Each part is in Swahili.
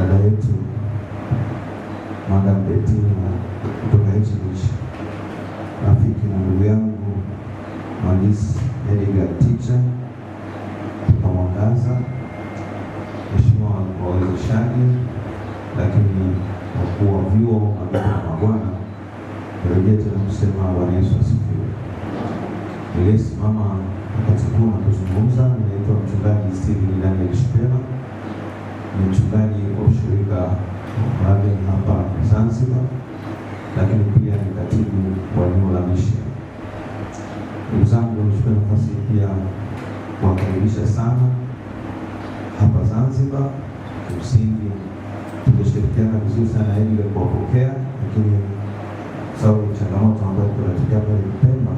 dada yetu Madam Bettina kutoka HH, rafiki na ndugu yangu Mhandisi Edgar Ticha kutoka Mwangaza, Mheshimiwa wawezeshaji, lakini wakuu wa vyuo, mabibi na mabwana, nirejee tena kusema Bwana Yesu asifiwe. Niliyesimama wakati huu na kuzungumza, ninaitwa Mchungaji Steven Daniel Shipela, ni mchungaji wa ushirika wa Moravian hapa Zanzibar, lakini pia ni katibu wa eneo la Mission. Ndugu zangu, nichukue nafasi pia kuwakaribisha sana hapa Zanzibar. Kimsingi tumeshirikiana vizuri sana ili kuwapokea, lakini sababu changamoto ambayo kunatokea pale Pemba,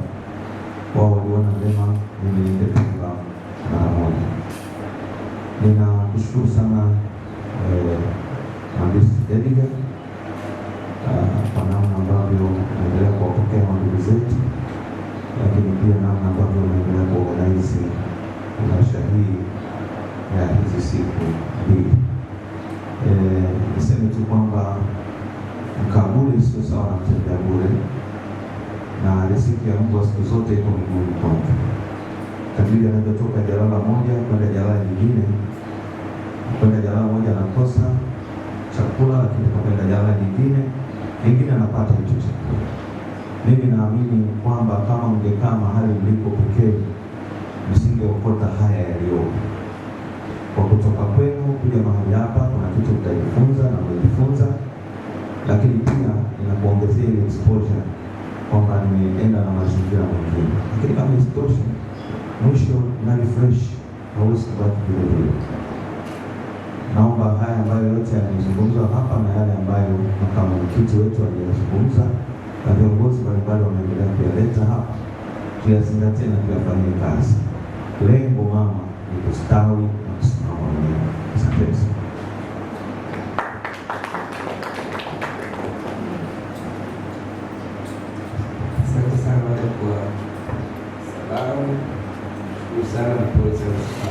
wao waliona vyema mimi niende Pemba mara moja. Ninakushukuru sana Mhandisi Edgar kwa namna ambavyo unaendelea kuwapokea ndugu zetu, lakini pia namna ambavyo unaendelea kuorganize warsha hii ya hizi siku mbili. Niseme tu kwamba mkaa bure sio sawa na mtembea bure, na riziki ya mbwa siku zote iko miguuni kwake. Kadiri anavyotoka jalala moja kwenda jalala nyingine, kwenda jalala moja anakosa chakula, lakini kwenda jalala nyingine nyingine anapata hicho chakula. Mimi naamini kwamba kama mngekaa mahali mlipo pekee, msingeokota haya yaliyopo. Kwa kutoka kwenu kuja mahali hapa, kuna kitu mtajifunza na mmejifunza, lakini pia ninakuongezea ile exposure kwamba nimeenda na mazingira mengine, lakini kama isitoshe, mwisho na refresh, hauwezi kubaki vile vile. Naomba haya ambayo yote yamezungumzwa hapa na yale ambayo makamu mwenyekiti wetu aliyazungumza na viongozi mbalimbali wameendelea kuyaleta hapa, tuyazingatie na tuyafanyie kazi. Lengo mama ni kustawi na kusimama wenyewe. Asante sana. Asante sana kwa salamu, shukuru sana na pole sana.